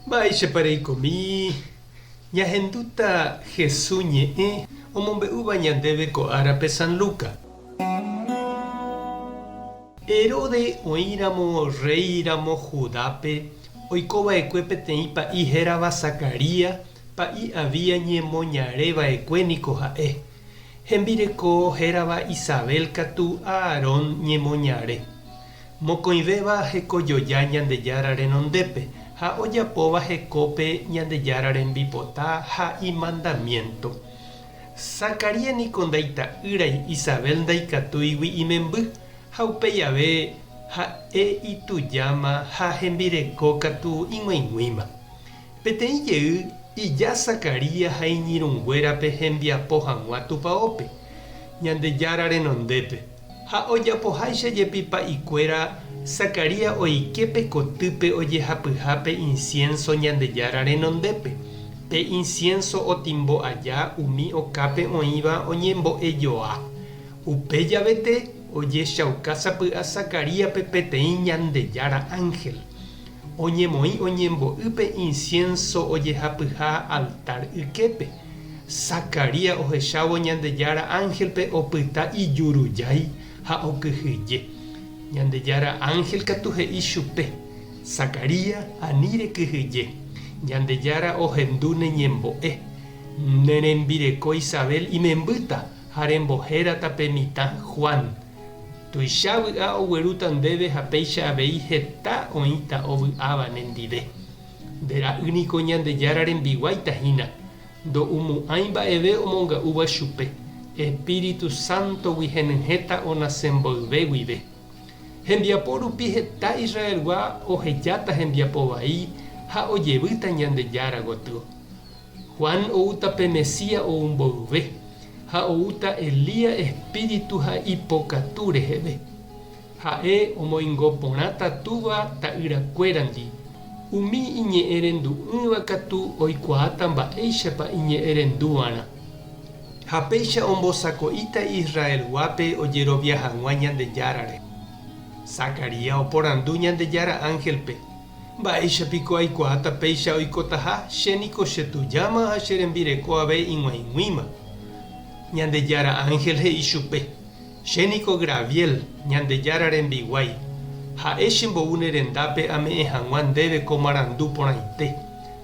Mba'éichapa reikomi ñahendúta Hesu ñe'ẽ omombe'úva ñandéve ko árape San Luca? Herodes oĩramo rréi ramo Judápe oiko va'ekue peteĩ pa'i hérava Zacarías, pa'i Abías ñemoñare va'ekue niko ha'e. Hembireko hérava Isabel katu Aarón ñemoñare. Mokõivéva hekojoja Ñandejára renondépe ha ojapóva hekópe Ñandejára rembipota ha imandamiénto. Zacarías niko ndaita'ýrai Isabel ndaikatúigui imemby, ha upéi ave ha'e itujáma ha hembireko katu ig̃uaig̃uíma. Peteĩ jey ija Zacarías ha iñirũnguérape hembiapo hag̃ua tupaópe, Ñandejára renondépe. Ha ojapoháicha jepi pa'ikuéra, Zacarías oike pe kotýpe ojehapyhápe insiénso Ñandejára renondépe. Pe insiénso otimbo aja umi okápe oĩva oñembo'e joa. Upe javete ojechauka sapy'a Zacaríaspe peteĩ Ñandejára ánhel. Oñemoĩ oñembo'y pe insiénso ojehapyha altár yképe. Zacarías ohechávo Ñandejára ánhelpe opyta ijurujái ha okyhyje. Ñandejára ánhel katu he'i chupe, Zacarías, ani rekyhyje. Ñandejára ohendu ne ñembo'e. Ne rembireko Isabel imembýta ha rembohérata pe mitã Juan. Tuicha vy'a oguerúta ndéve ha péicha avei heta oĩta ovy'áva nendive. Nde ra'y niko Ñandejára rembiguáita hína, ndo'umo'ãi mba'eve omonga'úva chupe, Espíritu Sántogui henyhẽta onase mboyve guive. Hembiapo rupi heta Israelgua ohejáta hembiapo vai ha ojevýta Ñandejára gotyo. Juan oúta pe Mesías ou mboyve, ha oúta Elías espíritu ha ipokatu reheve. Ha'e omoingo porãta túva ta'yrakuérandi, umi iñe'ẽrendu'ỹva katu oikuaáta mba'éichapa iñe'ẽrenduva'erã. Ha péicha ombosako'íta Israelguápe ojerovia hag̃ua Ñandejárare. Zacarías oporandu Ñandejára ánhelpe, Mba'éicha piko aikuaáta péicha oikotaha, che niko chetujáma ha che rembireko ave ig̃uaig̃uíma. Ñandejára ánhel he'i chupe, Che niko Graviel, Ñandejára rembiguái. Ha'e chembou ne rendápe ame'ẽ hag̃ua ndéve ko marandu porãite.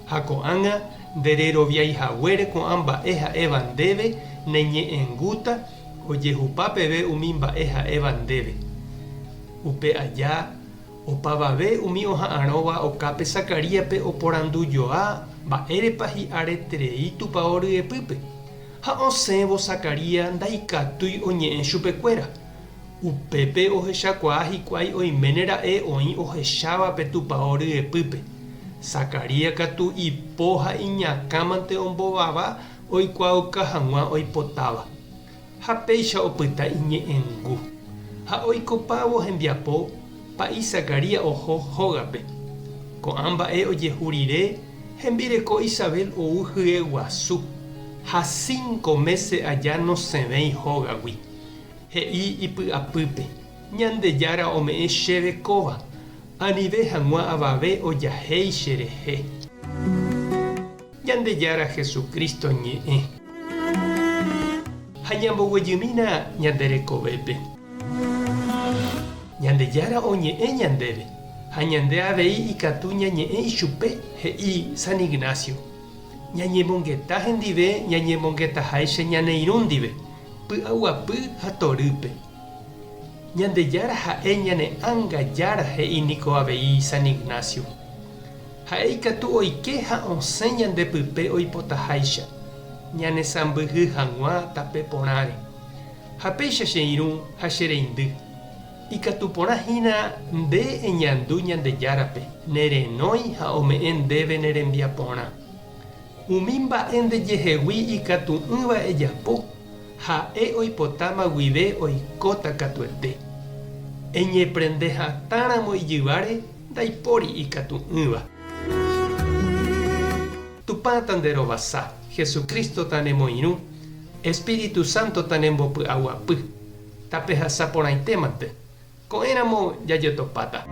Ha ko'ág̃a ndereroviái haguére ko'ã mba'e ha'éva ndéve neñe'ẽngúta ojehupa peve umi mba'e ha'éva ndéve. Upe aja, Opavave umi oha'arõva okápe Zacaríaspe oporandujoa mba'érepa hi'areterei tupao ryepýpe. Ha osẽvo Zacarías ndaikatúi oñe'ẽ chupekuéra. Upépe ohechakuaa hikuái oiméne ra'e oĩ ohecháva pe tupao ryepýpe. Zacarías katu ipo ha iñakãmante ombovava oikuaauka hag̃ua oipotáva. Ha péicha opyta iñe'ẽngu. Ha oikopávo hembiapo, pa'i Zacarías oho hógape. Ko'ã mba'e ojehu rire, hembireko Isabel ou hye guasu, ha cinco mése aja nosẽvéi hógagui. He'i ipy'apýpe, Ñandejára ome'ẽ chéve kóva, anive hag̃ua avave ojahéi cherehe. Ñandejára Jesucristo ñe'ẽ. Ha ñamboguejymína ñande rekovépe. Ñandejára oñe'ẽ ñandéve, ha ñande avei ikatu ñañe'ẽ ichupe, he'i San Ignacio. Ñañemongeta hendive ñañemongetaháicha ñane irũ ndive, py'aguapy ha torýpe. Ñandejára ha'e ñane ánga Jára he'i niko avei San Ignacio. Ha'e ikatu oike ha osẽ ñande pype oipotaháicha, ñanesãmbyhy hag̃ua tape porãre. Ha péicha che irũ ha che reindy, ikatu porã hína nde eñandu Ñandejárape nerenói ha ome'ẽ ndéve ne rembiaporã. Umi mba'e ndejehegui ikatu'ỹva ejapo, ha'e oipotáma guive oikóta katuete. Eñeprende hatãramo ijyváre ndaipóri ikatu'ỹva. Tupã tanderovasa, Jesucristo tanemoirũ, Espíritu Santo tanembopy'aguapy. Tapehasa porãitémante. Ko'ẽramo jajotopáta.